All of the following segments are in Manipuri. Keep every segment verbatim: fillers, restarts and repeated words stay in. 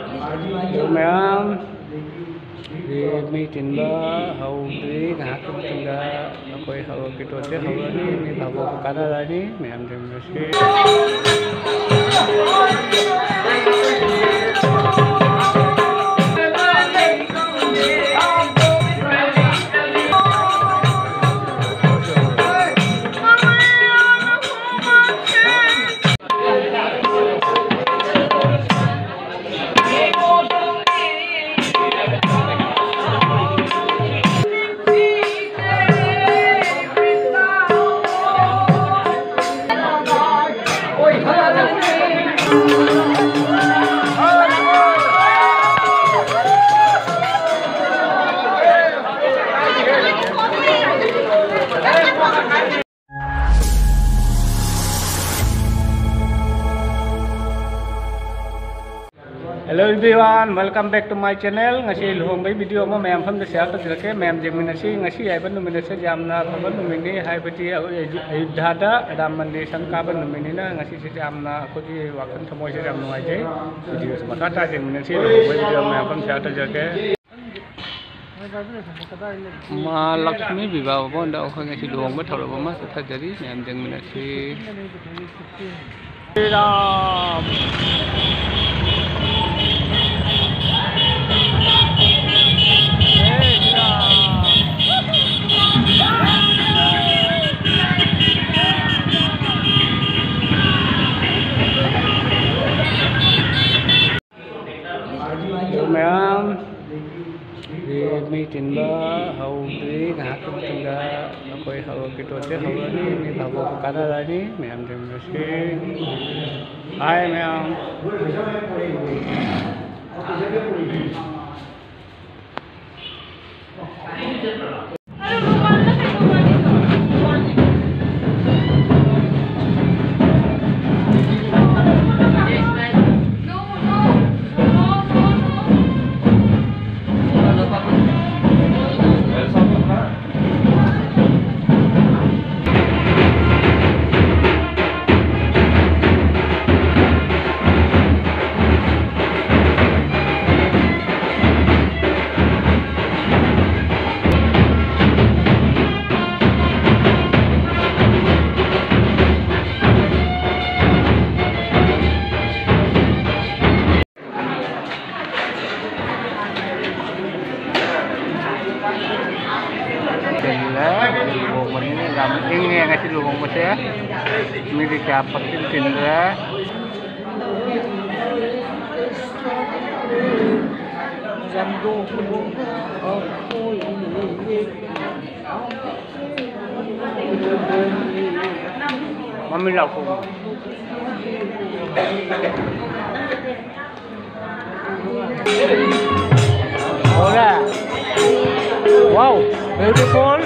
ꯑꯗꯨ ꯃꯌꯥꯝ, ꯃꯤ ꯇꯤꯟꯕ ꯍꯧꯗ꯭ꯔꯤ꯫ ꯉꯥꯏꯍꯥꯛꯀꯤ ꯃꯇꯨꯡꯗ ꯑꯩꯈꯣꯏ ꯍꯧꯔꯛꯀꯦ, ꯇꯣꯠꯁꯦ ꯍꯧꯔꯅꯤ꯫ ꯃꯤ ꯐꯥꯎꯕ ꯀꯥꯟꯅꯔꯅꯤ꯫ ꯃꯌꯥꯝ ꯌꯦꯡꯃꯤꯟꯅꯁꯤ꯫ Hello everyone, welcome back to my channel. ꯉꯁꯤ ꯂꯨꯍꯣꯡꯕꯒꯤ video ꯑꯃ ꯃꯌꯥꯝ ꯃꯐꯝꯗ share ꯇꯧꯖꯔꯛꯀꯦ, ꯃꯌꯥꯝ ꯌꯦꯡꯃꯤꯟꯅꯁꯤ꯫ ꯉꯁꯤ ꯍꯥꯏꯕ ꯅꯨꯃꯤꯠ ꯑꯁꯤ ꯌꯥꯝꯅ ꯑꯐꯕ ꯅꯨꯃꯤꯠꯅꯤ, ꯍꯥꯏꯕꯗꯤ ꯑꯌꯨ-, ꯑꯌꯨ-, ꯑꯌꯨꯙ꯭ꯌꯥꯗ ꯔꯥꯝ ꯃꯟꯗꯤꯔ ꯁꯪꯒꯥꯕ ꯅꯨꯃꯤꯠꯅꯤꯅ ꯉꯁꯤꯁꯦ ꯌꯥꯝꯅ ꯑꯩꯈꯣꯏꯒꯤ ꯋꯥꯈꯜ ꯊꯃꯣꯏꯁꯦ ꯌꯥꯝ ꯅꯨꯡꯉꯥꯏꯖꯩ꯫ Video ꯁꯦ ꯃꯈꯥ ꯇꯥꯅ ꯌꯦꯡꯃꯤꯟꯅꯁꯤ꯫ ꯂꯨꯍꯣꯡꯕꯒꯤ video ꯃꯌꯥꯝ ꯃꯐꯝ share ꯇꯧꯖꯔꯛꯀꯦ꯫ ꯃꯥ ꯂꯛꯁꯃꯤ ꯕꯤꯕꯥ ꯚꯕꯟꯗ ꯑꯩꯈꯣꯏ ꯉꯁꯤ ꯂꯨꯍꯣꯡꯕ ꯊꯧꯔꯝ ꯑꯃ ꯆꯠꯊꯖꯔꯤ, ꯃꯌꯥꯝ ꯌꯦꯡꯃꯤꯟꯅꯁꯤ꯫ ꯁ꯭ꯔꯤꯔꯥꯝ꯫ ꯑꯗꯨ ꯃꯌꯥꯝ, ꯃꯤ ꯇꯤꯟꯕ ꯍꯧꯗ꯭ꯔꯤ꯫ ꯉꯥꯏꯍꯥꯛꯀꯤ ꯃꯇꯨꯡꯗ ꯑꯩꯈꯣꯏ ꯍꯧꯔꯛꯀꯦ, ꯇꯣꯠꯁꯦ ꯍꯧꯔꯅꯤ꯫ ꯃꯤ ꯐꯥꯎꯕ ꯀꯥꯟꯅꯔꯅꯤ꯫ ꯃꯌꯥꯝ ꯌꯦꯡꯃꯤꯟꯅꯁꯤ꯫ ꯍꯥꯏ ꯃꯌꯥꯝ꯫ ꯀꯌꯥ ꯄꯪꯆꯤꯟ ꯆꯤꯟꯗ꯭ꯔꯦ꯫ ꯃꯃꯤꯠ ꯂꯥꯎꯊꯣꯛꯎ꯫ ꯍꯣꯔꯦ꯫ Wow, beautiful.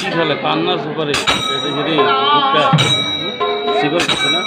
কি চলে? পান না সুপারি? এটা যদি গুটখা? সিগারেট কিছু না?